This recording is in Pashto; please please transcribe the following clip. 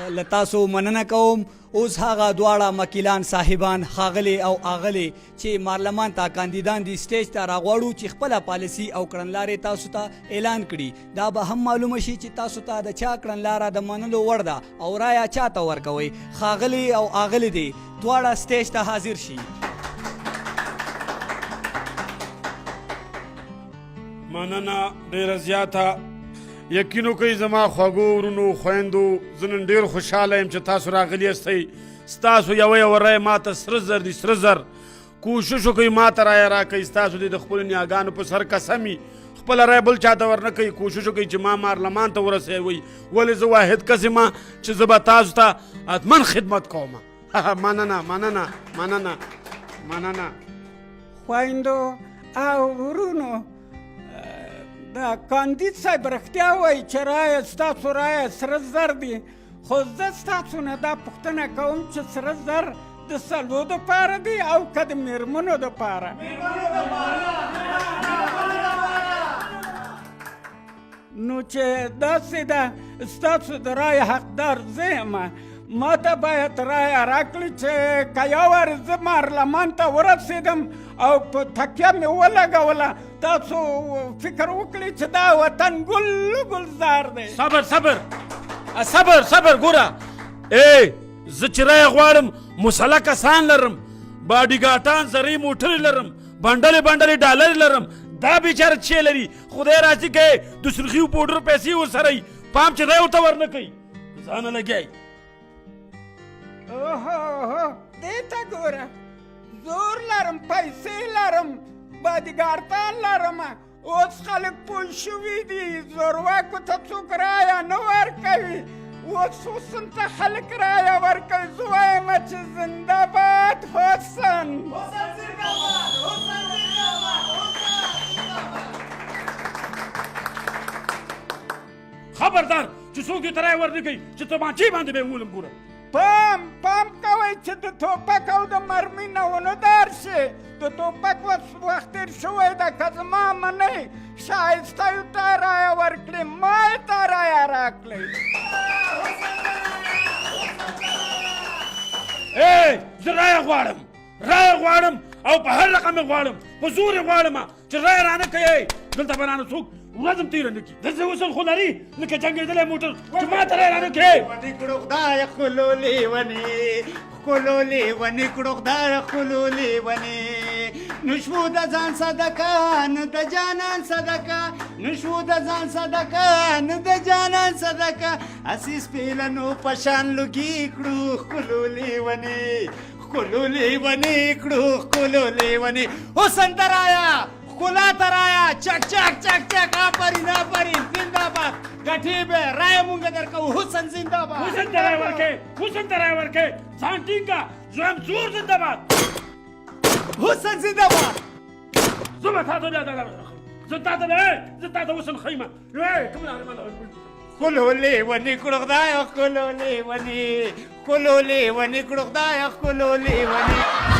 له تاسو مننه کوم. اوس هغه دواړه مکیلان صاحبان، ښاغلې او اغلې، چې مارلمان ته کاندیدان دي، سټیج ته راغواړو چې خپله پالیسي او کړنلارې تاسو ته اعلان کړي. دا به هم معلومه شي چې تاسو ته د چا کړنلاره د منلو وړ ده او رایه چا ته ورکوئ. ښاغلې او اغلې دې دواړه سټیج ته حاضر شي. مننه ډیره زیاته. یقین وکړئ زما خوږو ورونو خویندو، زه نن ډیر خوشحاله یم چې تاسو راغلي یاستئ. ستاسو یوه یوه رایه ماته سره زر دي، سره زر. کوشش وکړئ ماته رایه راکړئ. ستاسو دې د خپلو نیاګانو په سر قسم وي، خپله رایه بل چاته ورنه کوئ. کوشش وکړئ چې ما مارلمان ته ورسوئ، ولې زه واحد کس یم چې زه به تاسو ته حتما خدمت کوم. مننه مننه مننه مننه. خویندو او ورونو، دا کاندید صاحب رښتیا وایي چې رایه ستاسو رایه سره زر دي، خو زه ستاسو نه دا پوښتنه کوم چې سره زر د سلو دپاره دي او که د میرمنو دپاره؟ نو چې داسې ده، ستاسو د رایې حقدار زه یم. ما ته باید رایه راکړي چې که یو وار زه مارلمان ته ورسېدم او په تکیه مې ولګوله، تاسو فکر وکړئ چې دا وطن ګل ګلزار دی. صبر صبر صبر صبر، ګوره ای، زه چې رایه غواړم مسلح کسان لرم، باډیګارډان، زرعي موټرې لرم، بنډلې بنډلې ډالرې لرم. دا بیچاره چې لري، خدای راضي کوي، د سرخیو پوډر پیسې ورسره وي، پام چې دی ورته ورنه کوي، ځانه لګیای. اوهو، دې ته ګوره، زور لرم، پیسې لرم، بادیګاردان لرم. اوس خلک پوه شوي دي، زورواکو ته څوک رایه نه ورکوي. اوس حسن ته خلک رایه ورکوي. زه وایم چې زنده باد حسن. خبردار چې څوک دې ته رایه ورنه کوي چې تمانچې باندې به یې وولم. ګوره پام پام کوئ چې د توپک او د مرمۍ نه ونه دار شي. د توپک وخت تېر شوی ده. که زما منئ، ښایسته یو ته رایه ورکړئ، ما یې ته رایه راکړئ. ای، زه رایه غواړم، رایه غواړم او په هر رقم یې غواړم، په زور یې غواړم. چې رایه رانه کوي، دلته به رانه څوک ورځ هم تېره نه کړي. داسې وصل خو لري لکه جنګېدلی موټر چې ما ته رایه رانه کوي. ونې کړو خدای ښکلو لیوني، ښکلو لیوني کړو خدای ښکلو لیوني. نشو د ځان صدقه نه د جانان صدقه، نشو د ځان صدقه نه د جانان صدقه. هسې سپېلنو په شان لوګي کړو ښکلو لیوني، ښکلو لیوني کړو ښکلو لیوني. حسن ته رايه، ښکلا ته رايه. چک چک چک چک، آفرین آفرین، زنده باد. ګټې به رایه مونږ درکوو. حسن زنده باد. حسن ته رایه ورکړئ، حسن ته رایه ورکړئ. ځان ټینګ کړه، زویم زور زنده باد. حسن زنده باد. زه به تا ته بیا دا زه تا ته زه تا ته حسن ښیم. کوم لارې ماله ښکلو لیوني کړو خدای ښکلو لیوني، ښکلو لیوني کړو خدای ښکلو لیوني.